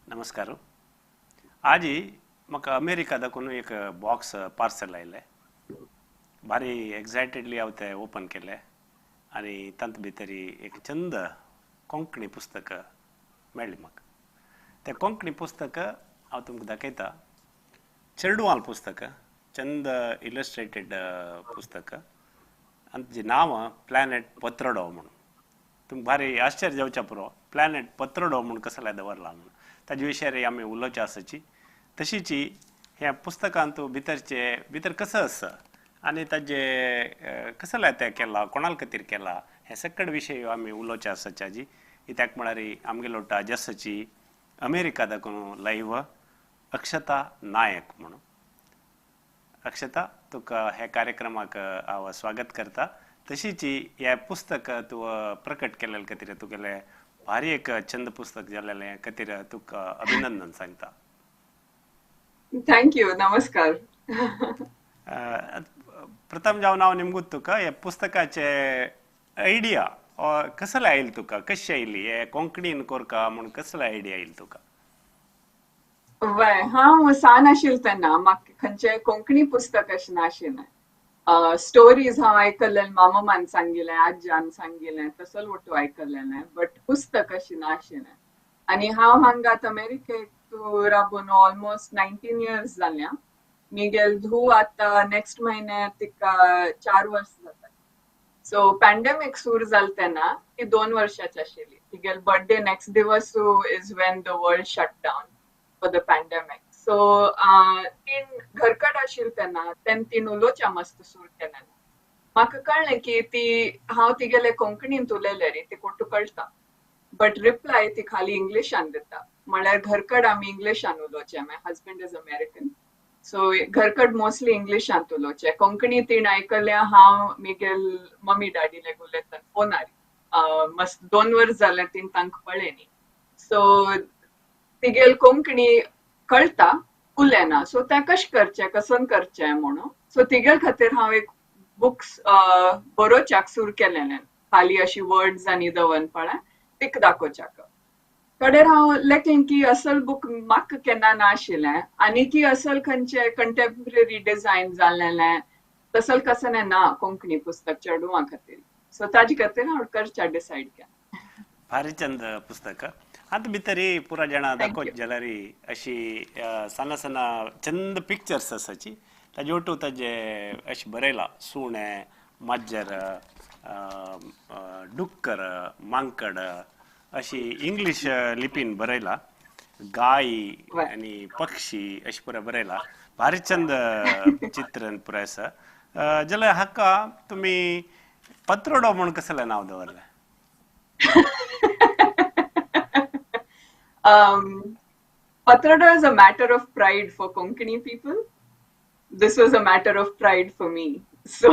नमस्कार. आजी म्हाका अमेरिका दाखोवन एक बॉक्स पार्सल आयलें. भारी एक्सायटेडली हांव तें ओपन केलें आनी तातूंत भितर एक चंद कोंकणी पुस्तक मेळ्ळें म्हाका. तें कोंकणी पुस्तक हांव तुमकां दाखयता. चेडवाल पुस्तक, चंद इलस्ट्रेटेड पुस्तक आनी ताजें नांव प्लॅनेट पत्रडो म्हणून. तुमकां भारी आश्चर्य जावचें पुरो, प्लॅनेट पत्रडो म्हूण कसलें दवरलां म्हणून. ताजे विशयार आमी उलोवचें आसाची. तशीच ह्या पुस्तकांत भितरचे भितर कसो आसा आनी ताजे कसलें तें केलां, कोणाल खातीर केलां, हे सगळे विशय आमी उलोवचे आसाचे आजी. कित्याक म्हळ्यार आमगेलो आजी आसाची अमेरिका दाखोवन लायव्ह अक्षता नायक म्हणून. अक्षता, तुका ह्या कार्यक्रमाक हांव स्वागत करता. तशीच हें पुस्तक तूं प्रकट केल्ले खातीर, तुगेलें भारी एक छंद पुस्तक जाल्लें खातीर तुका अभिनंदन सांगता. Thank you. नमस्कार. प्रथम जावन हांव निमगूत तुका ह्या पुस्तकाचे आयडिया कसले आयली तुका, कशी आयली, हे कोंकणीन कोरका म्हूण कसले आयडिया आयली तुका? वय, हांव सान आशिल्लें तेन्ना म्हाका खंयचें कोंकणी पुस्तक अशें नाशिल्लें. स्टोरीज हांव आयकल्लें, मामामान सांगिल्लें, आज्यान सांगिल्लें, तसोच वटू आयकल्लें, बट पुस्तक अशें नाशिल्लें. आनी हांव हांगात अमेरिकेक राबून ऑलमोस्ट 19 इयर्स जाल्या. मिगेल धूव आतां नेक्स्ट म्हयन्याक तिका 4 वर्सां जाता. सो पॅन्डेमीक सुरू जालें तेन्ना ती 2 वर्सांची आशिल्ली. तिगेल बर्थडे नेक्स्ट दिवस is when the world shut down for the pandemic. So तीन घरकट आशिल्लें तेन्ना, तेन्ना तीन उलोवच्या मस्त सुरू केलें. म्हाका कळ्ळें की ती हांव तिगेले कोंकणींत उलयलें रे, ती कोटू कळटा, बट रिप्लाय ती खाली इंग्लिशान दिता. म्हळ्यार घरकड आमी इंग्लिशान उलोवचें. My husband is American, so घरकड मोस्टली इंग्लिशांत उलोवचें. कोंकणी तीण आयकल्या हांव मिगेल मम्मी डॅडी लेग उलयता फोनार. मस्त 2 वर्स जालें तीन तांकां पळयनी. सो तिगेल कोंकणी कळटा, उलयना. सो तें कशें करचें, कसन करचें म्हणून. सो तिगेल खातीर हांव एक बुक्स बरोवच्याक सुरू केलेलें. खाली अशी वर्ड्स आनी दवर पळय तिका दाखोवच्याक. कडेर हांव लेखेन की असल बूक म्हाका केन्ना नाशिल्लें आनी की असल खंयचे कंटेम्पररी डिझायन जाल्लें तसल कसलें ना कोंकणी पुस्तक चेडवां खातीर. सो ताजे खातीर हांव करच्या डिसायड केलें. भारी चंद पुस्तक. आतां भितर पुरा जाणां दाखोवचें जाल्यार अशी सना सना चंद पिक्चर्स आसाची. ताजे ओटू ताजे अशें बरयलां, सुणें, माजर, डुक्कर, मांकड अशी इंग्लीश लिपीन बरयला, गाय आनी पक्षी अशें पुराय बरयला. भारी चंद चित्रण पुराय आसा. जाल्यार हाका तुमी पत्रडो म्हूण कसलें नांव दवरलें? Patrado is a matter of pride for Konkani people. This was a matter of pride for me. So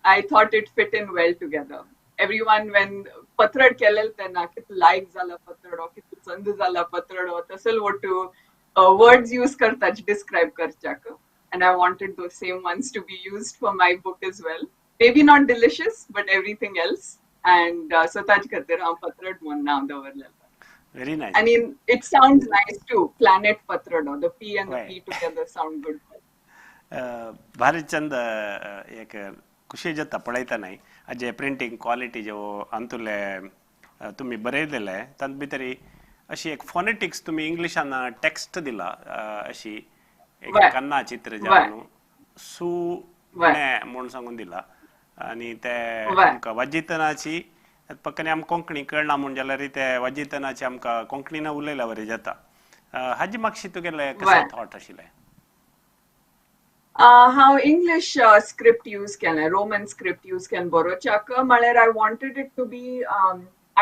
I thought it fit in well together. Everyone when patrad kelel tenna kitu like zala patrado, kitu chand zala patrado, tasal votu words use karta describe karchak. And I wanted those same ones to be used for my book as well. Maybe not delicious, but everything else. And so taj khatir hav patrad mon naam davarlel. Very nice. I mean, it sounds nice too. Planet Patrado. The P and the P together sound good. भारी चंद एक खुशी जाता पळयता न्हय. हाजे printing quality ज्यो अंतुले तुमी बरयलेले तातूंत भितर अशी एक फोनेटिक्स तुमी इंग्लिशान टॅक्स्ट दिला, अशी एक कन्ना चित्र जावन सू म्हूण सांगून दिला. आनी ते तुमकां वाजितनाची पक्कने आमकां कोंकणी कळना म्हूण जाल्यार ते वाजितनाची आमकां कोंकणीन उलयल्या बरें जाता. हाजी मातशी तुगेलें कशें थॉट आशिल्लें? हांव इंग्लीश स्क्रिप्ट यूज केलें, रोमन स्क्रिप्ट यूज केलें बरोवच्याक. म्हळ्यार I wanted it to be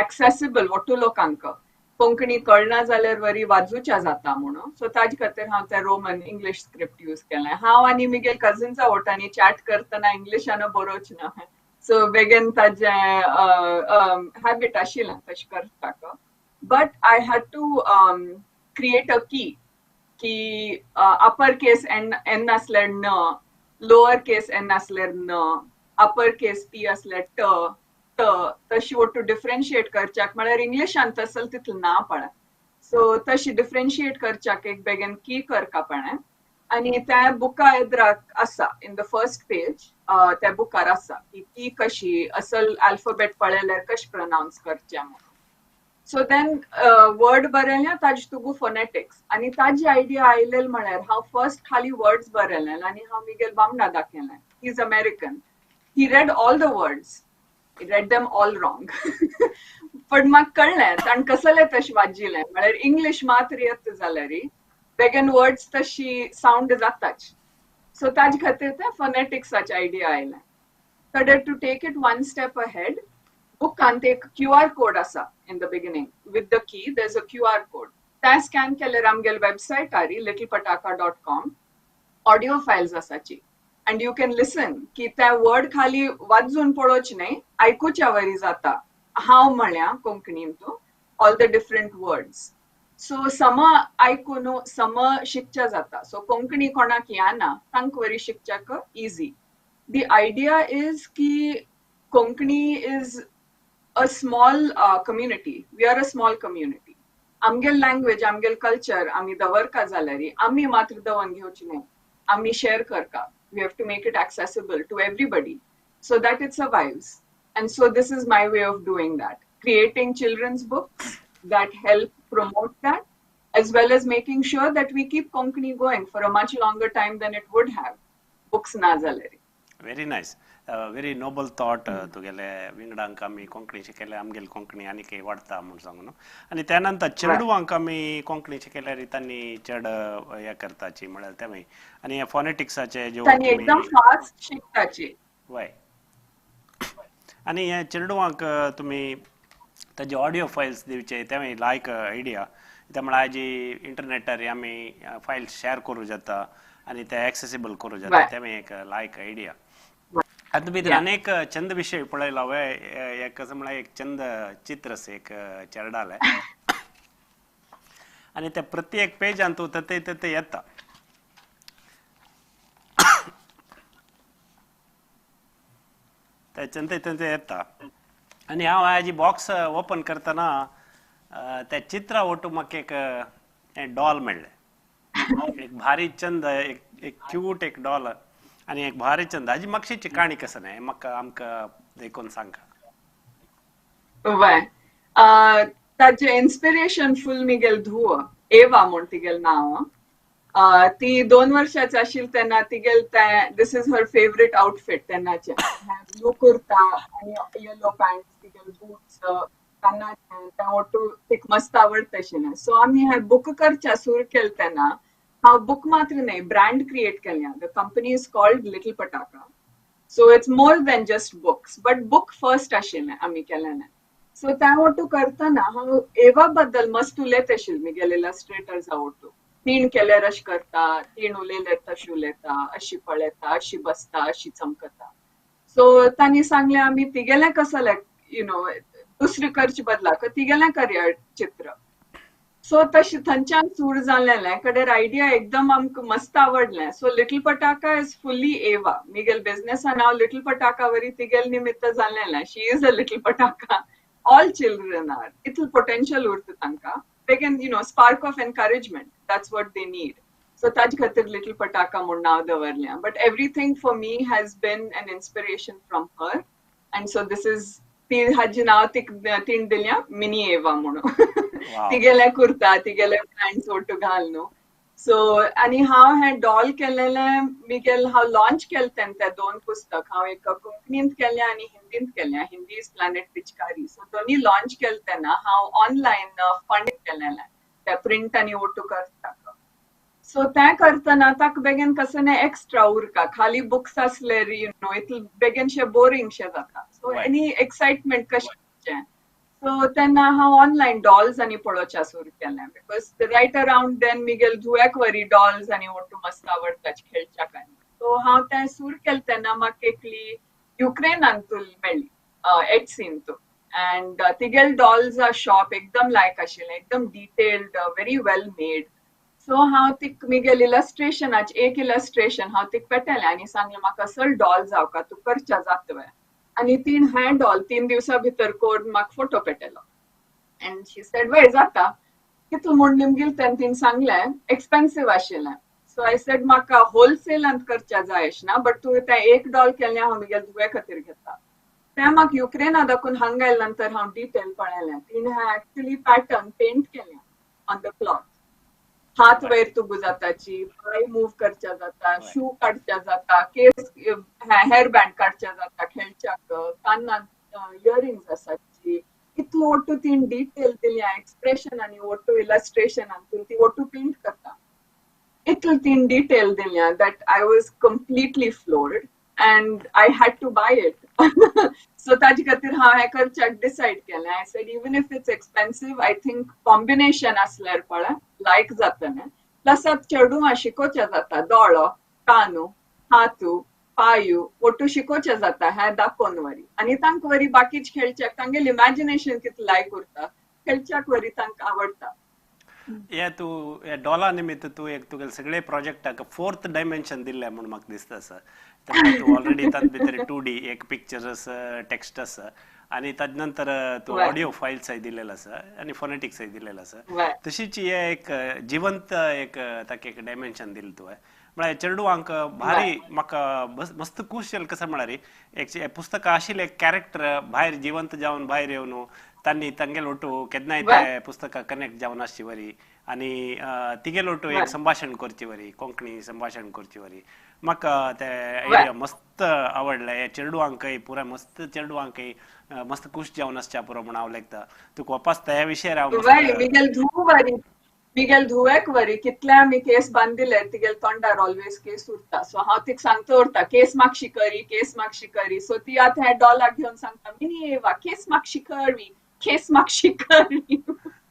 accessible Wattoo लोकांक. कोंकणी कळना जाल्यार बरी वाजूच्या जाता म्हणून. सो ताजे खातीर हांव तें रोमन इंग्लीश स्क्रिप्ट यूज केलें. हांव आनी मिगेल कजिन्सा वटांनी चॅट करतना इंग्लिशान बरोवचें ना. सो बेगीन ताजें हॅबिट आशिल्लें तशें करपाक. But I had to create a key की अपर केस एन एन आसल्यार न, लोअर केस एन आसल्यार न, अपर केस पी आसल्यार ट, ट, तशी वट्टू डिफरन्शिएट करच्याक. म्हळ्यार इंग्लिशान तसल तितलें ना पळय. सो तशी डिफरन्शिएट करच्याक एक बेगीन की करका पळय आनी त्या बुका एद्राक आसा इन the first page त्या बुकार आसा की की कशी असल अल्फाबेट पळयल्यार कशें प्रोनावन्स करचें म्हणून. सो then word बरयल्या ताजे तुगो फोनेटिक्स आनी ताजी आयडिया आयलेल म्हळ्यार हांव फर्स्ट खाली वर्ड्स बरयले आनी हांव मिगेल बामणा दाखयलें. He is American, he read all the words, he read them all wrong. पण म्हाका कळ्ळें ताणें कसलें तशें वाजिलें म्हळ्यार इंग्लीश मात्र येता जाल्यार बेगीन वर्ड्स तशी सावंड जाताच. सो ताजे खातीर तें फोनेटिक्साचें आयडिया आयलें. कडेन to take it one step ahead बुकांत एक क्यू आर कोड आसा in the beginning with the key there is a QR code. तें स्कॅन केल्यार आमगेले वेबसायटार littlepataka.com audio files आसाची and you can लिसन की त्या वर्ड खाली वाजून पळोवचें न्हय, आयकुच्या वरी जाता. हांव म्हळ्या कोंकणीन तूं all the different words. So सम आयकून सम शिकच्या जाता. सो कोंकणी कोणाक येना तांकां वरी शिकच्याक इजी. The idea is की Konkani is a small community. We are a small community. आमगेल लँग्वेज, आमगेल कल्चर आमी दवरका जाल्यार आमी मात्र दवरून घेवची न्हय, आमी शेअर करका. We have to make it accessible to everybody so that it survives. And so this is my way of doing that, creating children's books that help promote that, as well as making sure that we keep Konkani going for a much longer time than it would have books ना जाल्यार. Very nice, very noble thought तुगेले. विंगडांक आमी कोंकणी शिकयल्यार आमगेली कोंकणी आनीक वाडटा म्हूण सांगून. आनी त्या नंतर चेडवांक आमी कोंकणी शिकयल्यार तांणी चड हें करताची म्हळ्यार तें आनी फोनेटिक्साचे ज्यो एकदम फास्ट शिकताची. वय, आनी हे चेडवांक तुमी ताजे ऑडियो फायल्स दिवचे तें लायक आयडिया. त्या म्हळ्यार आयज इंटरनेटार आमी फायल्स शेअर करूं जाता आनी ते एक्सेसिबल करूं जाता, तें एक लायक आयडिया. आतां भितर अनेक चंद विशय पळयला हांवें. एक कसं म्हळ्यार एक चंद चित्र आसा एक चेरडालें आनी ते प्रत्येक पेजान तूं तते तते येता. ते चंद तते येता आनी हांव आयज बॉक्स ओपन करतना त्या चित्रा ओटू म्हाका एक डॉल मेळ्ळें. एक भारी चंद, एक एक क्यूट एक डॉल आनी एक भारी चंद. हाजी मातशीची काणी कसं न्हय म्हाका आमकां देखून सांगा. वय, ताजें इन्स्पिरेशन फूल मिगेल धुव एवा म्हूण तिगेलें नांव. ती 2 वर्साची आशिल्ली तेन्ना तिगेल तें this is her favourite outfit तेन्नाचें. ब्लू कुर्ता आनी येलो पॅन्ट, तिगेले बुट्स तेन्नाचें तें ओटू तिका मस्त आवडटा आशिल्लें. सो आमी हें बूक करच्या सुरू केलें तेन्ना हांव बूक मात्र न्हय, ब्रँड क्रिएट केल्या. The company is called Little Pataka. So it's more than just books, but book first आशिल्लें आमी केलें. सो तें ओटू करतना हांव एवा बद्दल मस्त उलयत आशिल्लें मिगेले इलस्ट्रेटर्सा ओटू. तीण केल्यार अशें करता, तीण उलयल्यार तशें उलयता, अशी पळयता, अशी बसता, अशी चमकता. सो तांणी सांगलें आमी तिगेलें कसलें you know दुसरें करचे बदलाक तिगेलें करया चित्र. सो तशें थंयच्यान सुरू जालें. कडेन आयडिया एकदम आमकां मस्त आवडलें. So Little Pataka is fully Eva. Miguel बिझनेसा नांव लिटल पटाका वरी तिगेल निमित्त जालें. She is a little Pataka. All children are. इतलें पोटेन्शियल उरता तांकां. They can, you know, spark of encouragement. That's what they need. So ताजे खातीर लिटल पटाका म्हूण नांव दवरलें. But everything for me has been an inspiration from her. And so this is ती हाजें नांव तिणें दिल्या मिनी एवा म्हणून. तिगेले कुर्ता, तिगेले पॅन्ट्स ओटू घाल न्हू. सो आनी हांव हें डॉल केलेलें मिगेल हांव लॉन्च केलें तेन्ना तें 2 पुस्तक हांव एक कोंकणींत केलें आनी हिंदींत केलें. Hindi is Planet Pichkari. So दोनी लॉन्च केलें तेन्ना हांव ऑनलायन फंड केलेलें तें प्रिंट आनी ओटू करता. सो तें करतना ताका बेगीन कसं न्हय एक्स्ट्रा उरका खाली बुक्स आसले you know इतलें बेगीनशें बोरींगशें जाता. सो एनी एक्सायटमेंट कशें. सो तेन्ना हांव ऑनलायन डॉल्स आनी पळोवच्या सुरू केलें because right around then Miguel धुव्याक वरी डॉल्स आनी ओटू मस्त आवडटा खेळच्याक. आनी सो हांव तें सुरू केलें तेन्ना म्हाका एकली युक्रेनांतून मेळ्ळी एटसींतू अँड तिगेल डॉल्स शॉप एकदम लायक आशिल्लें, एकदम detailed, very well made. So हांव तिक मिगेल इलस्ट्रेशनाचें एक इलस्ट्रेशन हांव तिका पेटयलें आनी सांगलें म्हाका असल डॉल जावका तूं करच्या जातवे. आनी तीण हें डॉल 3 दिवसां भितर करून म्हाका फोटो पेटयलो. एंड she said वय जाता. कितलो म्हूण निमगील तेन्ना तिणें सांगलें एक्सपेन्सीव आशिल्लें. सो I said म्हाका होलसेलांत करच्या जाय अशें ना, बट तूं तें एक डॉल केलें हांव म्हगेल्या धुवे खातीर घेता. तें म्हाका युक्रेना दाखोवन हांगा आयल्या नंतर हांव डिटेल पळयलें. तिणें एक्चुअली पॅटर्न पेंट केलें ऑन the cloth. हात वयर तुगू जाताची, पांय मूव करच्या जाता, शू काडच्या जाता, केस हेअर बँड काडच्या जाता खेळच्याक, कानांत इयरिंग्स आसाची. इतलो ओट्टू तिणें डिटेल दिल्या, एक्सप्रेशन आनी ओट्टू इलस्ट्रेशन हातून ती ओट्टू पेंट करता. इतलो तिणें डिटेल दिल्या that I was completely floored and I had to buy it. So ताजे खातीर हांव हें करच्याक डिसायड केलें. I said even if it's expensive, I think combination आसल्यार पळय लायक जातलें. प्लस आतां चेडवां शिकोवचें जाता, दोळो, कानू, हातू, पांयू ओट्टू शिकोवचें जाता हें दाखोवन वरी. आनी तांकां वरी बाकीच खेळच्याक तांगेलें इमॅजिनेशन कितलें लायक उरता, खेळच्याक वरी तांकां आवडटा. हे तूं ह्या डॉला निमित्त तूं एक तुगेले सगळे प्रोजेक्टाक फोर्थ डायमेन्शन दिल्लें म्हूण म्हाका दिसता आसा. तूं ऑलरेडी तातूंत भितर 2D एक पिक्चर आसा, टेक्स्ट आसा आनी ताजे नंतर तूं ऑडियो फायल्सय दिलेलो आसा आनी फोनेटिक्सय दिलेलो आसा. तशीच हे एक जिवंत एक ताका एक डायमेन्शन दिलें तुवें. म्हळ्यार चेडवांक भारी म्हाका मस्त खूश जालें. कसो म्हळ्यार एक पुस्तकां आशिल्लें एक कॅरेक्टर भायर जिवंत जावन भायर येवन तांणी तांगेलो ओटू केन्नाय ते पुस्तकां कनेक्ट जावन आसची वरी आनी तिगेलो ओटू एक संभाशण करची वरी, कोंकणी संभाशण करची वरी. म्हाका ते आयडिया मस्त आवडलें. हे चेडवांकय पुराय मस्त चेडवांकय मस्त खूश जावन आसच्या पुरो म्हूण हांव लेखता. तुका वापस त्या विशयार हांव मिगेल धूव वरी, मिगेल धुवेक वरी कितले आमी केस बांदिले तिगेल तोंडार ऑलवेज केस उरता. सो हांव तिका सांगता उरता केस मागशी करी, केस मागशी करी. सो ती आतां ह्या डॉलाक घेवन सांगता मिनी येवा केस मागशी करी, केस मागशी करी.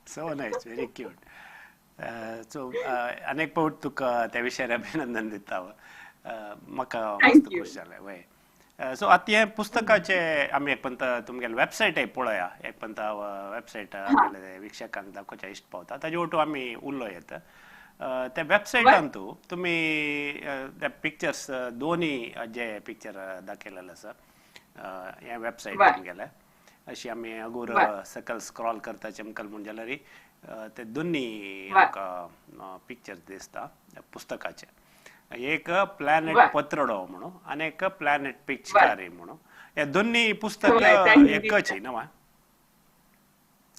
So nice, very cute. So अनेक फावट तुका त्या विशयार अभिनंदन दिता. म्हाका मस्त खूश जालें. वय सो आतां हें पुस्तकाचें आमी एक पंत तुमगेले वेबसायटय पळोवया. एक पंत वेबसायट आमगेले वीक्षकांक दाखोवच्या इश्ट पावता, ताजे ओटू आमी उलो येता. त्या वेबसायटान तुमी ते पिक्चर्स दोनी जे पिक्चर दाखयलेले आसा हें वेबसायट तुमगेलें अशी आमी अगोर सकल स्क्रॉल करता चमकल म्हूण जाल्यार ते दोनी आमकां पिक्चर दिसता पुस्तकाचे. एक प्लॅनेट पत्रडो म्हणून आनी एक प्लॅनेट पिचकारी म्हणून. हे दोन्ही पुस्तक एकच न्हय?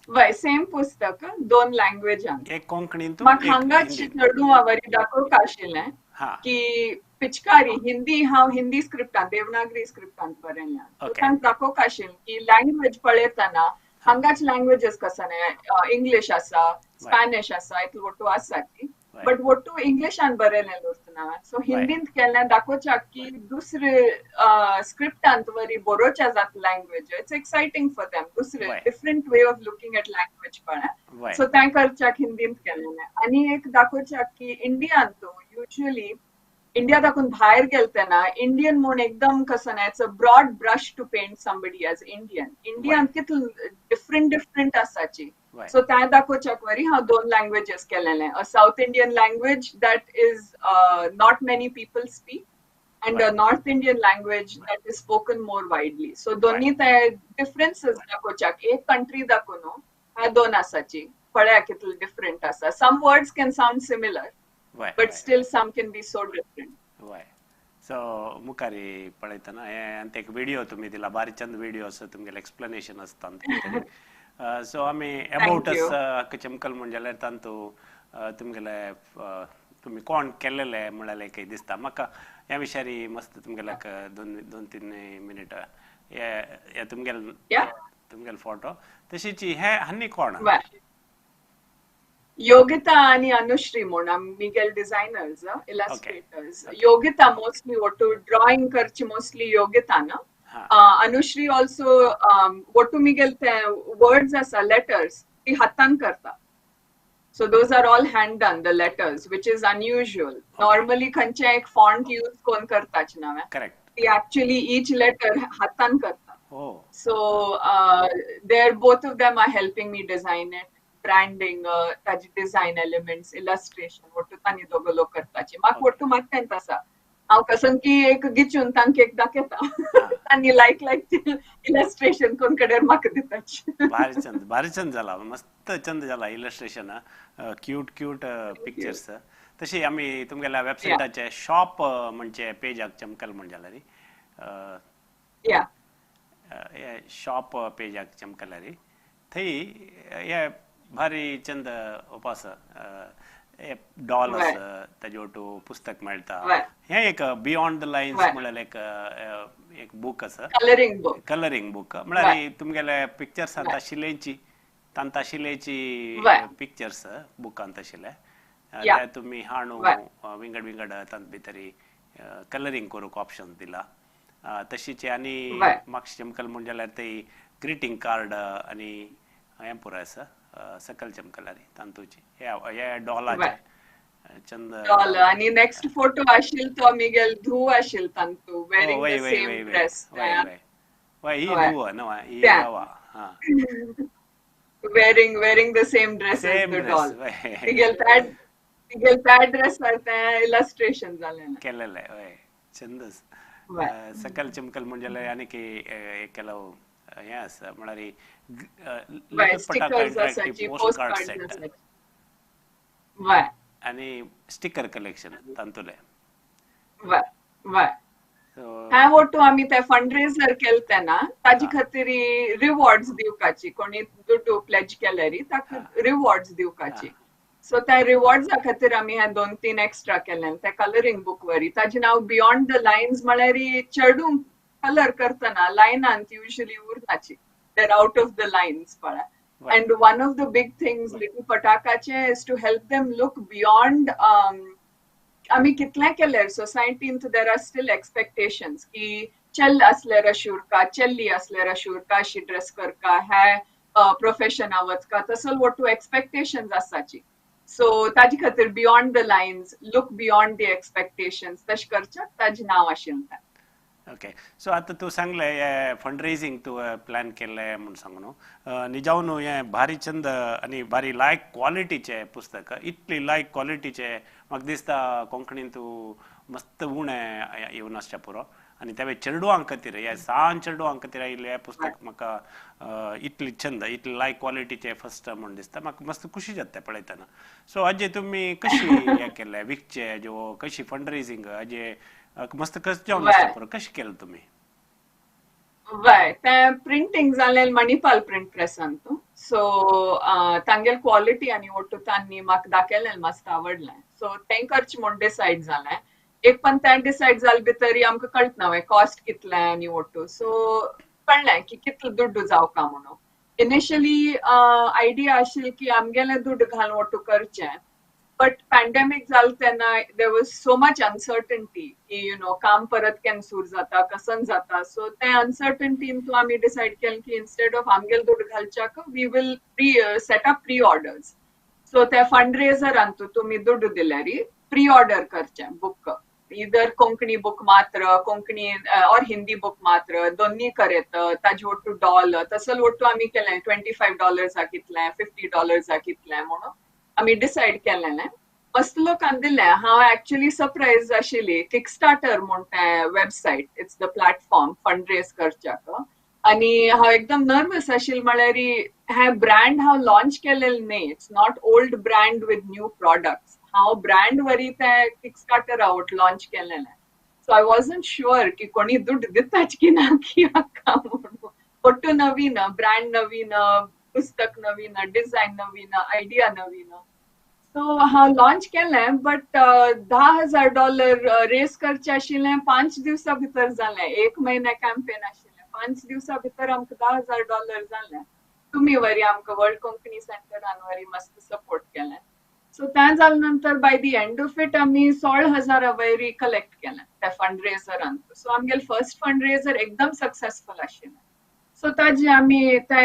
वय सेम पुस्तक, दोन लँग्वेजान, एक कोंकणीन. म्हाका हांगाच चेडवां वरी दाखोवंक आशिल्लें की पिचकारी हिंदी हांव हिंदी स्क्रिप्टान, देवनागरी स्क्रिप्टान बरयल्या. तांकां दाखोवंक आशिल्लें की लँग्वेज पळयतना हांगाच लँग्वेजीस कसो न्हय, इंग्लीश आसा, स्पॅनिश आसा, इतलो ओटू आसा की बट ओटू इंग्लिशान बरयलें उरतना. सो हिंदींत केल्लें दाखोवच्याक की दुसरे स्क्रिप्टांत वरी बरोवच्या जाता language. It's exciting for them, दुसरे different way of looking at language पळय. सो तें करच्याक हिंदींत केलेलें. आनी एक दाखोवच्याक की इंडियांत युजली इंडिया दाखोवन भायर गेले तेन्ना इंडियन म्हूण एकदम कसो न्हय, it's a broad brush to paint somebody as Indian. इंडियांत कितले डिफरंट डिफरंट आसाची. सो तें दाखोवच्याक वरी हांव दोन लँग्वेजीस केलेलें. A South Indian language that is not many people speak and a North Indian language that is spoken more widely. So दोन्ही ते डिफरन्सीस दाखोवच्याक एक कंट्री दाखोवन हे दोन आसाची पळया कितले डिफरंट आसा. Some words can sound similar but still some can be so different. वय सो मुखारी पळयतना हें आनी एक विडियो तुमी दिला, बारीक चंद विडियो आसा तुमगेलें एक्सप्लेनेशन आसता. सो आमी एबाउट अस चमकल म्हूण जाल्यार तातूंत तुमगेले तुमी कोण केल्लेले म्हळ्यार एक दिसता म्हाका. ह्या विशयार मस्त तुमगेले दोन तीन मिनीट हे तुमगेले तुमगेले फोटो तशीच हे आनी कोण योगिता आनी अनुश्री म्हूण Miguel designers, illustrators. Yogita mostly ಒಟ್ಟು ड्रॉइंग करची मोस्टली योगिता ना. अनुश्री ऑल्सो ಒಟ್ಟು मिगेल ते वर्ड्स आसा, लेटर्स ती हातान करता. So those are all hand done, the letters, which is unusual. Normally खंयचे एक फॉन्ट यूज कोण करताच ना, ती एक्चुअली ईच लेटर हातान करता. So there both of them are helping me design it, branding, ताजी डिझायन एलिमेंट्स, इलस्ट्रेशन ಒಟ್ಟು तांणी दोगो लोक करताची. म्हाका ಒಟ್ಟು मात्तेंत आसा. हांव कसंकी एक गिचून तांकां एक दाखयता आनी लायक लायक इलस्ट्रेशन कोण कडेन म्हाका दिताची. भारी चंद, भारी चंद जाला, मस्त चंद जाला इलस्ट्रेशन, क्यूट क्यूट पिक्चर्स. तशी आमी तुमगेल्या वेबसायटाचे शॉप म्हणजे पेजाक चमकल म्हण जाल्यार शॉप पेजाक चमकल्यार थंय हे भारी चंद उपास डॉल आसा, ताजे ओटू पुस्तक मेळटा. हें एक बियॉन्ड the lines म्हळ्यार एक एक बूक आसा, कलरींग बूक. कलरींग बूक म्हळ्यार तुमगेले पिक्चर्स आशिल्लेची तांत आशिल्लेची पिक्चर्स बुकांत आशिल्ले ते तुमी हाणू विंगड विंगड तांत भितर कलरींग करूंक ऑप्शन दिला. तशीच आनी मागशे चमकल म्हण जाल्यार ते ग्रिटींग कार्ड आनी हें पुरो आसा सकल चमकल्यार तांतूची हे डॉलाचे चंद डॉल. आनी नेक्स्ट फोटो आशिल तो आमगेल धूव आशिल तांतू वेरिंग the same dress. वय ही धूव न्हू, ही हवा wearing the same dress as the doll. तिगेल त्या ड्रेसार तें इलस्ट्रेशन जालें केलेलें. वय चंदच सकल चमकल म्हण जाल्यार आनी एक केलो हें आसा म्हळ्यार पोस्ट कार्ड सेट आनी स्टिकर कलेक्शन तांतुले. हें ओटू आमी ते फंड रेजर केले तेन्ना ताजे खातीर रिवॉर्ड्स दिवपाची, कोणी दुडू प्लेज केल्यार ताका रिवॉर्ड्स दिवपाची. सो त्या रिवॉर्ड्सा खातीर आमी हें 2-3 एक्स्ट्रा केलें त्या कलरींग बूक वरी. ताजें नांव बियॉन्ड the lines म्हळ्यार चेडूंक कलर करतना लायनांत usually उरनाची, they are out of the lines पळय. And one of the big things Little पटाकाचें is to help them look beyond. आमी कितलें केल्यार सोसायटींत there are still expectations की चेल्ल आसल्यार अशी उरका, चेल्ली आसल्यार अशी उरका, अशी ड्रेस करका, हे प्रोफेशना वचका, तसो वटू एक्सपेक्टेशन्स आसाची. सो ताजे खातीर beyond the lines, look beyond the expectations तशें करच्याक ताजें नांव आशिल्लें तें. ओके, सो आतां तूं सांगलें हें फंड रेजींग तूं प्लॅन केल्लें म्हूण सांगू न्हू, निजावन हें भारी चंद आनी भारी लायक क्वॉलिटीचें पुस्तक, इतली लायक क्वॉलिटीचें म्हाका दिसता कोंकणीन तूं मस्त उणें येवन आसचें पुरो. आनी ते चेडवां खातीर, हे सान चेडवां खातीर आयिल्लें हें पुस्तक म्हाका इतली चंद, इतली लायक क्वॉलिटीचें फर्स्ट म्हूण दिसता, म्हाका मस्त खुशी जाता पळयतना. सो हाजे तुमी कशी हें केलें विकचें जो कशी फंड रेजींग हाजे मस्त कशें जावन आसता पुरो, कशें केलें तुमी? वय तें प्रिंटींग जालें मणिपाल प्रिंट प्रेसान. सो तांगेल क्वॉलिटी आनी ओटू तांणी म्हाका दाखयलें, मस्त आवडलें. सो तें करचें म्हूण डिसायड जालें. एक पण तें डिसायड जालें भितर आमकां कळटा न्हय कॉस्ट कितलें आनी ओटू, सो कळ्ळें की कितलो दुड्डू जावका म्हणून. इनिशियली आयडिया आशिल्ली की आमगेलें दुड्ड घालून ओटू करचें, बट पॅन्डेमीक जालें तेन्ना there was so much uncertainty की you know काम परत केन्ना सुरू जाता, कसन जाता. सो ते अनसर्टन्टीन तूं आमी डिसायड केलें की इन्स्टेड ऑफ आमगेले दुड्ड घालच्याक we will pre set up pre orders. So त्या फंड रेजरान तूं तुमी दुड्ड दिल्यार प्री ऑर्डर करचें बूक, इधर कोंकणी बूक मात्र, कोंकणी और हिंदी बूक मात्र, दोन्ही करेत, ताजे ओटू डॉल तसो ओटू आमी केलें $25 कितलें, $50 कितलें म्हणून आमी डिसायड केलें. मस्त लोकांक दिलें. हांव एक्चुअली सरप्रायज आशिल्ली. किकस्टार्टर म्हूण तें website, it's the platform fund raise करच्याक. आनी हांव एकदम नर्वस आशिल्लें म्हळ्यार हें ब्रँड हांव लॉन्च केलेलें न्हय, it's not old brand with new products. हांव ब्रँड वरी तें किकस्टार्टर आवट लॉन्च केलेलें. सो I wasn't sure की कोणी दुड्ड दिताच की ना की हाका म्हणून. ಒಟ್ಟು ನವೀನ, ಬ್ರ್ಯಾಂಡ್ ನವೀನ, पुस्तक नवीन, डिझायन नवीन, आयडिया नवीन. सो हांव लॉन्च केलें, बट $10,000 रेस करचें आशिल्लें 5 दिवसां भितर जालें. 1 म्हयन्या कॅम्पेन आशिल्लें, 5 दिवसां भितर आमकां $10,000 जालें. तुमी वरी आमकां वर्ल्ड कोंकणी सेंटरान वरी मस्त सपोर्ट केलें. सो तें जाले नंतर by the end of it आमी 16,000 वयरी कलेक्ट केलें त्या फंड रेजरान. सो आमगेले फर्स्ट फंड रेजर एकदम सक्सेसफूल आशिल्लें. सो ताजे आमी ते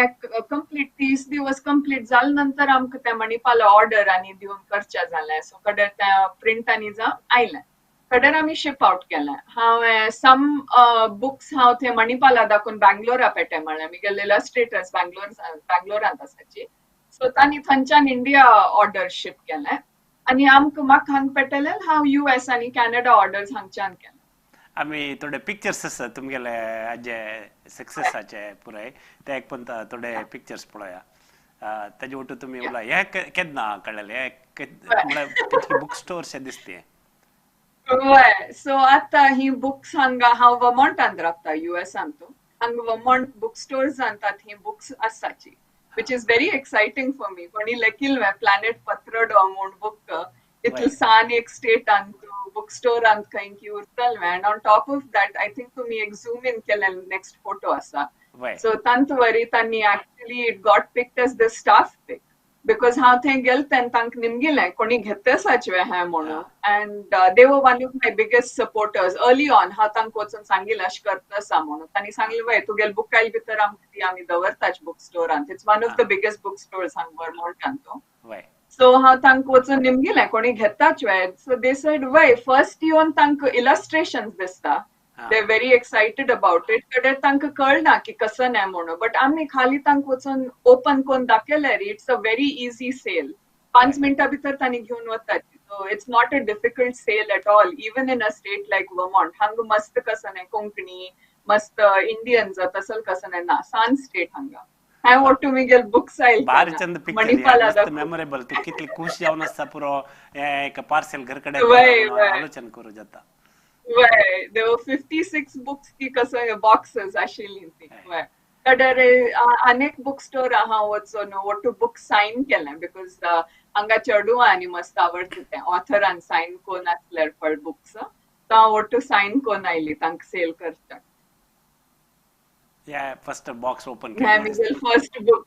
कंप्लीट 30 दिवस कंप्लीट जाले नंतर आमकां तें मणिपाल ऑर्डर आनी दिवन करचें जालें. सो कडेर तें प्रिंट आनी जावन आयलें, कडेर आमी शिप आवट केलें. हांवें सम बुक्स हांव थंय मणिपाला दाखोवन बँगलोरा पेटे म्हळ्ळें, म्हगेले इलस्ट्रेटर्स बँगलोरांत आसाची. सो तांणी थंयच्यान इंडिया ऑर्डर शिप केलें आनी आमकां म्हाका हांगा पेटलें, हांव US आनी कॅनडा ऑर्डर्स हांगच्यान केलें. आमी थोडे पिक्चर्स आसा तुमगेले हाजे सक्सेसाचे पुराय ते एक पण थोडे पिक्चर्स पळोवया. ताजे वटू तुमी उलय हे केन्ना कळ्ळें हे म्हळ्यार बुक स्टोर शे दिसते. वय, सो आतां ही बुक्स हांगा हांव वर्मोंटान रावता युएसान, तूं हांगा वर्मोंट बुक स्टोर्सान ही बुक्स आसाची, which is very exciting for me. कोणी लेखिल्लें प्लॅनेट पत्रडो म्हूण बुक, इतले सान एक स्टेटान बुक स्टोरांत खंय की उरतलें. And on top of that I think तुमी एक झूम इन केलें, नेक्स्ट फोटो आसा. सो तांत वरी तांणी actually it got picked as the staff pick, because हांव थंय गेल तेन्ना तांकां निमगिलें कोणी घेतसाच हें म्हणून, and they were one of my biggest supporters early on. हांव तांकां वचून सांगिल्लें अशें करता आसा म्हणून, तांणी सांगलें वय तुगेले बुक आयले भितर आमकां ती आमी दवरताच बुक स्टोरांत. It's one of the biggest book stores हांगा वर्मोंटान तो. सो हांव तांकां वचून निमगिलें कोणी घेताच वे, सो they said वय. फर्स्ट येवन तांकां इलस्ट्रेशन्स दिसता, they very excited about it, कडेन तांकां कळना की कसं नाही म्हणून, बट आमी खाली तांकां वचून ओपन करून दाखयल्यार it's a very easy sale. 5 मिनटां भितर तांणी घेवन वतात. So it's not a difficult sale at all, even in a state like Vermont. हांगा मस्त कसं नाही कोंकणी मस्त इंडियन्स तसल कसं नाही ना, सान स्टेट हांगा. हांवें वट्टू मिगेल बुक्स आयल भारी चंद पिक्चर मेमोरेबल, तूं कितली खुश जावन आसता पुरो एक पार्सल घर कडेन आलोचन करूं जाता. वय, there were 56 books की कसं बॉक्सेस आशिल्लीं ती. वय, कडेर अनेक बुक स्टोर हांव वचून वट्टू बुक सायन केलें, because हांगा चेडवां आनी मस्त आवडटा तें ऑथरान सायन कोन आसल्यार पळय बुक्स, तो हांव वट्टू सायन कोन आयली तांकां सेल करच्याक. फर्स्ट बॉक्स ओपन केलें, first book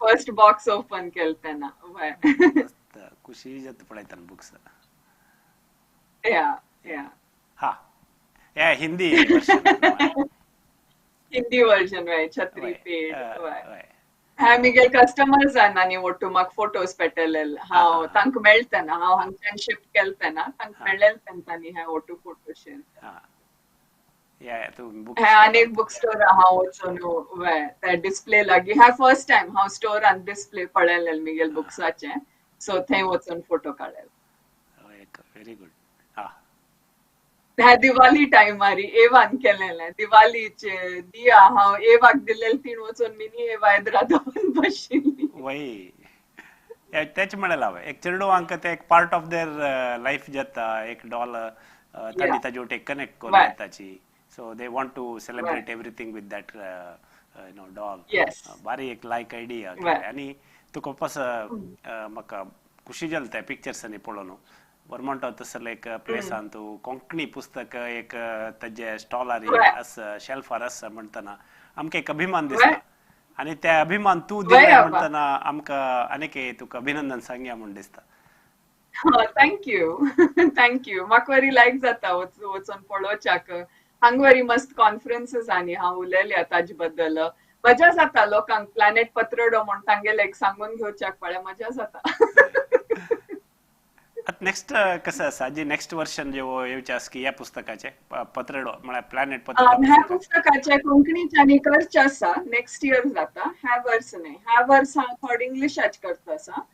first box open केलें तेन्ना. वय, खुशी जाता पळयतना बुक्स. या या हा, हे हिंदी वर्जन, हिंदी वर्जन वय, छत्री पेड. वय, हांवें मिगेल कस्टमर्सान आनी वट्टू म्हाका फोटोज पेटलेले, हांव तांकां मेळतना हांव हांगच्यान शिप केलें तेन्ना तांकां मेळ्ळें तेन्ना तांणी हें वट्टू फोटो शेअर. हें आनी एक बुक स्टोर हांव वचून वय ते डिस्प्ले लागीं, हें फर्स्ट टायम हांव स्टोरान डिस्प्ले पळयलें मिगेल बुक्साचें, सो थंय वचून फोटो काडले. Very good. ह्या दिवाळी टायमारी एवान केलेलें दिवाळीचे दिया हांव एवाक दिलेले, तीण वचून मिनी एवा येद्रा दवरून बशिल्ली. वय, तेच म्हणलें हांवें एक चेडवांक ते एक पार्ट ऑफ there life जाता, एक डॉल तांणी ताजे वटेन कनेक्ट करून येताची. So they want to celebrate everything with that doll. बारी एक लायक आयडिया आनी तुका पास म्हाका खुशी जाली त्या पिक्चर्सांनी पळोवन. वर्मोंटा तसले एक प्लेसान तूं कोंकणी पुस्तक एक ताजे स्टॉलार आसा शेल्फार आसा म्हणटना आमकां एक अभिमान दिसता, आनी ते अभिमान तूं दिले म्हणटना आमकां आनीक तुका अभिनंदन सांगया म्हूण दिसता. Thank you thank you. म्हाका वरी लायक जाता वचून पळोवच्याक. हांगा वरी मस्त कॉन्फरन्सीस आनी हांव उलयल्या ताजे बद्दल, मजा जाता लोकांक प्लॅनेट पत्रडो म्हूण तांगेले एक सांगून घेवच्याक पळय मजा जाता. आतां नेक्स्ट कसं आसा जी नेक्स्ट वर्शन जे येवचें आसा की ह्या पुस्तकाचें पत्रडो म्हळ्यार प्लॅनेट पत्रडो ह्या पुस्तकाचें कोंकणीचे आनी करचें आसा नेक्स्ट इयर जाता, ह्या वर्स न्हय. ह्या वर्स हांव थोडें इंग्लिशाच करता आसा,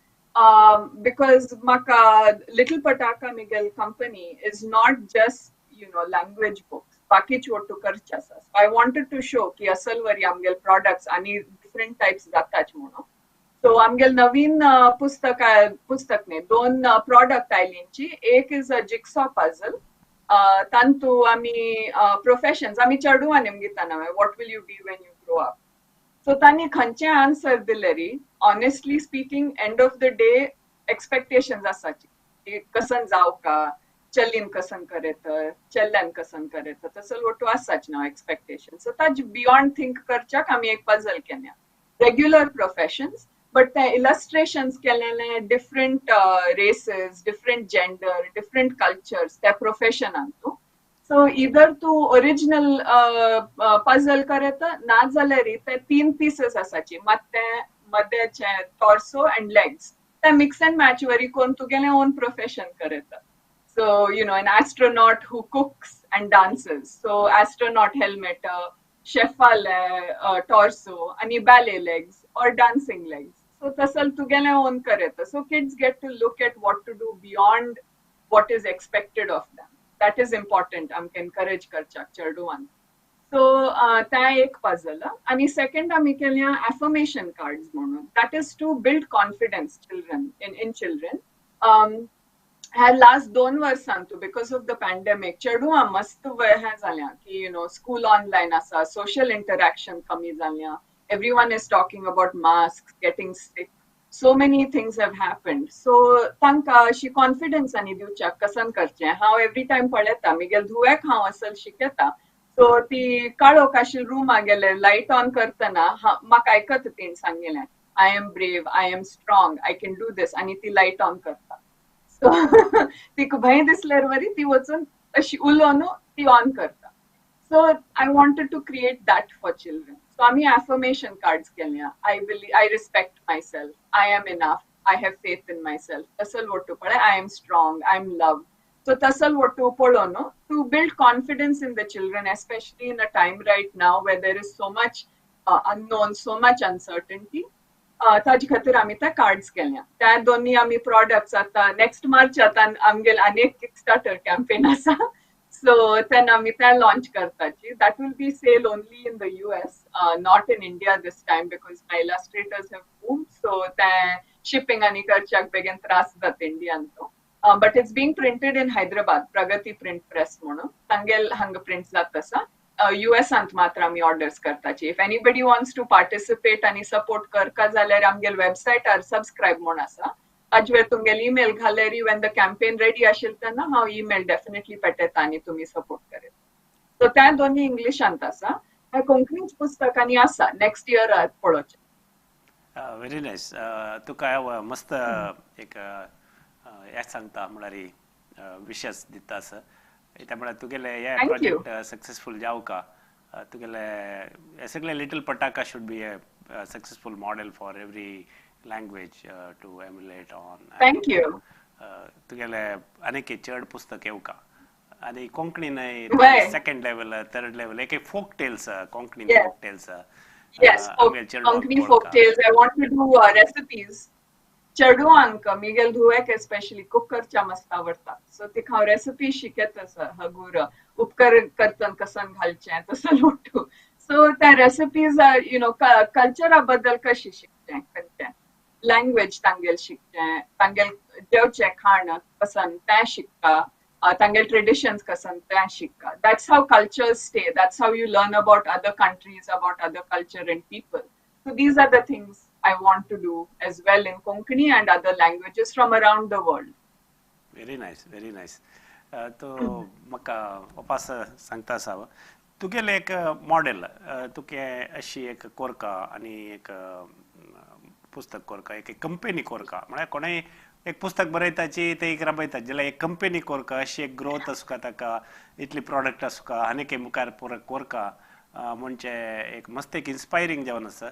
because म्हाका little Pataka Miguel company is not just you know language books, बाकीच वट्टू करचें आसा. I wanted to show की असल वरी आमगेले प्रॉडक्ट्स आनी डिफरंट टायप्स जाताच म्हणून. सो आमगेले नवीन पुस्तक पुस्तक न्ही, 2 प्रॉडक्ट आयलींची. एक is a jigsaw puzzle, तांतू आमी प्रोफेशन्स आमी चेडवां निमगिता what will you be when you grow up. So तांणी खंयचे आन्सर दिले री, honestly speaking end of the day expectations आसाची की कसन जावं का, चलीन कसन करेत, चेल्ल्यान कसन करेत, तसो वट्टू आसाच ना एक्सपेक्टेशन. सो ताजे बियॉन्ड थिंक करच्याक आमी एक पझल केल्या, रेग्युलर प्रोफेशन्स बट ते इलस्ट्रेशन्स केलेले different races, different gender, different cultures त्या प्रोफेशनान तूं. सो इदर तूं ओरिजिनल पझल करेत ना जाल्यार ते 3 पीसेस आसाची, मात ते मदेचे टॉर्सो एंड लेग्स ते मिक्स एंड मॅच वरी करून तुगेलें ओन प्रोफेशन करेत. So you know an astronaut who cooks and dances, so astronaut helmet, शेफाले torso आनी ballet legs or dancing legs. So तसल तुगेलें ओन करेत. So kids get to look at what to do beyond what is expected of them. That is important आमकां encourage करच्याक चेडवान. So तें एक puzzle. आनी second आमी केल्या एफर्मेशन कार्ड्स म्हणून. That is to build confidence children in children. ह्या last 2 वर्सां तूं because of the pandemic चेडवां मस्त हें जाल्या की you know school online आसा, सोशल इंटरॅक्शन कमी जाल्या, everyone is talking about mask, getting sick, so many things have happened. So तांकां अशी कॉन्फिडन्स आनी दिवच्याक कसन करचें. हांव एवरी टायम पळयता म्हगेले धुवेक हांव असल शिकयता. सो ती काळोख आशिल्ले रुमा गेले लायट ऑन करतना म्हाका आयकत तिणें सांगिल्लें, I am brave, I am strong, I can do this, आनी ती लायट ऑन करता. सो तिका भंय दिसल्यार वरी ती वचून अशी उलोवन ती ऑन करता. So I wanted to create that for children. So आमी एफर्मेशन कार्ड्स केल्या. I believe, I respect myself, I am enough, I have faith in myself, तसल वट्टू पळय, I am strong, I am loved. So तसल वट्टू पळोवन to build confidence in the children, especially in a time right now where there is so much unknown, so much uncertainty. ताजे खातीर आमी ते cards केल्या. त्या दोन्ही आमी प्रोडक्ट्स आतां नेक्स्ट मार्च आतां आमगेले आनी एक किकस्टार्टर कॅम्पेन आसा. सो तेन्ना आमी ते launch करताची. That will be sale only in the US, not in India this time because my illustrators have moved. So ते शिपींग आनी करच्याक बेगीन त्रास जाता इंडियान तो. But it's being printed in Hyderabad, Pragati print press म्हणून तांगेल हांगा प्रिंट जात आसा. युएसांत मात्र आमी ऑर्डर्स करताची. If anybody wants to participate आनी सपोर्ट करका जाल्यार आमगेल वेबसायटार सबस्क्रायब म्हूण आसा, ताजेर तुमगेल ईमेल घाल्यार when the campaign ready आशिल्ले तेन्ना हांव ईमेल डेफिनेटली पेटयता आनी तुमी सपोर्ट करेत. सो त्या दोन्ही इंग्लिशांत आसा, हें कोंकणीच पुस्तक आनी आसा नेक्स्ट इयर पळोवचें. Very nice. तुका हांव मस्त एक हें सांगता म्हळ्यार विशस दिता आसा. त्या म्हळ्यार तुगेले हे प्रोजेक्ट सक्सेसफूल जावका, तुगेले हे सगळे little Pataka should be a successful model for every language to emulate on. Thank you. तुगेले आनीक चड पुस्तक येवका आनी कोंकणी न्हय सेकंड लेवल थर्ड लेवल एक folk tales, Konkani folk tales. Yes, Konkani folk tales. I want to do recipes. चेडवांक Miguel धुवेक especially cook करच्या मस्त आवडटा. सो तिका हांव रेसिपी शिकयत आसा, हगूर उपकर करतन कसन घालचें तसो लोटू. सो त्या रेसिपीज you know कल्चरा बद्दल कशी शिकचें, खंयचें लँग्वेज तांगेल शिकचें, तांगेल जेवचें खाण कसन तें शिकता, तांगेल ट्रेडिशन्स कसन तें शिकता. That's how cultures stay, that's how you learn about other countries, about other culture and people. So these are the things I want to do as well in Konkani and other languages from around the world. Very nice, very nice. तो म्हाका वापस सांगता आसा तुगेलें एक model, तुगे अशी एक कोरका आनी एक पुस्तक कोरका, एक कंपनी कोरका, म्हळ्यार कोणेय एक पुस्तक बरयताची ते एक राबयता जाल्यार एक कंपनी कोरका, अशी एक ग्रोथ आसुका ताका, इतली प्रोडक्ट आसुका आनी एक मुखार कोरका म्हणजे एक मस्त एक इन्स्पायरींग जावन आसा.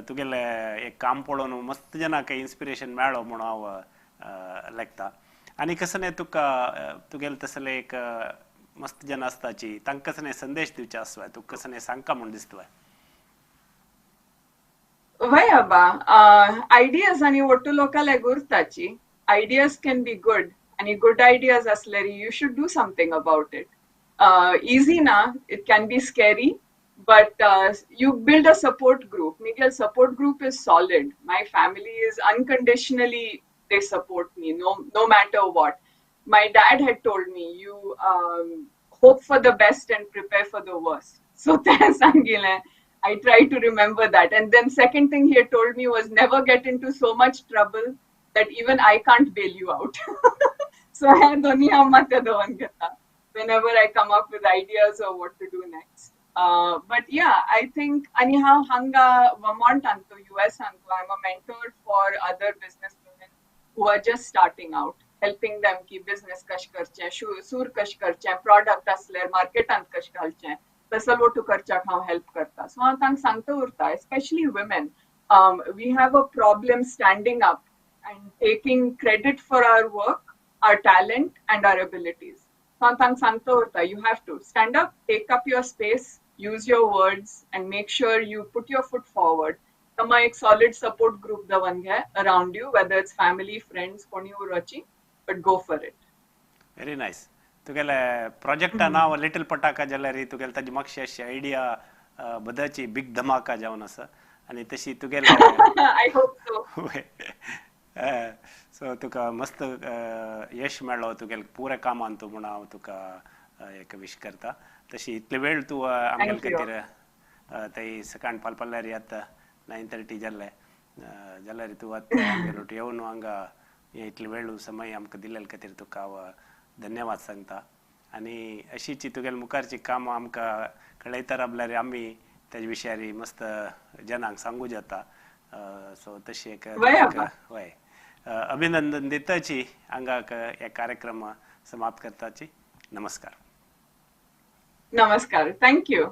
तुगेले एक काम पळोवन मस्त जनाक इन्स्पिरेशन मेळ्ळो म्हणून हांव लेखता. आनी कसं न्ही तुका तुगेले तसले एक मस्त जन आसताची तांकां कसं न्ही संदेश दिवचे आसवाय, तुका कसं न्ही सांगका म्हूण दिसतवाय? वय आबा, आयडियाज आनी ಒಟ್ಟು लोकांक उरताची. Ideas can be good आनी गुड आयडियाज आसल्यार you should do something about it. Easy ना, it can be scary, but you build a support group. Miguel support group is solid. My family is unconditionally, they support me, no matter what. My dad had told me, you hope for the best and prepare for the worst. So I try to remember that. And then second thing he had told me was never get into so much trouble that even I can't bail you out. So I whenever I come up with ideas of what to do next. But yeah, I think anyhow, hanga Vermont anto, US anto, I'm a mentor for other business women who are just starting out, helping them ki business kash karche, sur kash karche, product asler, market ant kash ghalche, tasal votu karchak हांव help karta. So हांव तांकां सांगता उरता, especially women, we have a problem standing up and taking credit for our work, our talent and our abilities. So हांव तांकां सांगता उरता, you have to stand up, take up your space, use your words and make sure you put your foot forward. तमा एक solid support group दवन घे around you, whether it's family, friends, कोणी उरोची, but go for it. Very nice. तुगेले प्रोजेक्टा नांव little पटाका जाल्यार तुगेले ताजी मातशी अशी आयडिया बदाची बिग धमाका जावन आसा आनी तशी तुगेले I hope so. सो तुका मस्त यश मेळ्ळो तुगेले पुरे कामान तूं म्हूण हांव तुका एक विश करता. तशी इतले वेळ तूं आमगेले खातीर थंय सकाळ पालपाल्यार आतां 9:30 जाल्ले जाल्यार तूं आतां आमगेले येवन हांगा इतले वेळ समय आमकां दिल्ले खातीर तुका हांव धन्यवाद सांगता. आनी अशीच तुगेले मुखारची कामां आमकां कळयता रावल्यार आमी तेजे विशयार मस्त जनांक सांगू जाता. सो तशी एक वय अभिनंदन दिताची हांगाक हे कार्यक्रम समाप्त करताची. नमस्कार. नमस्कार. Thank you.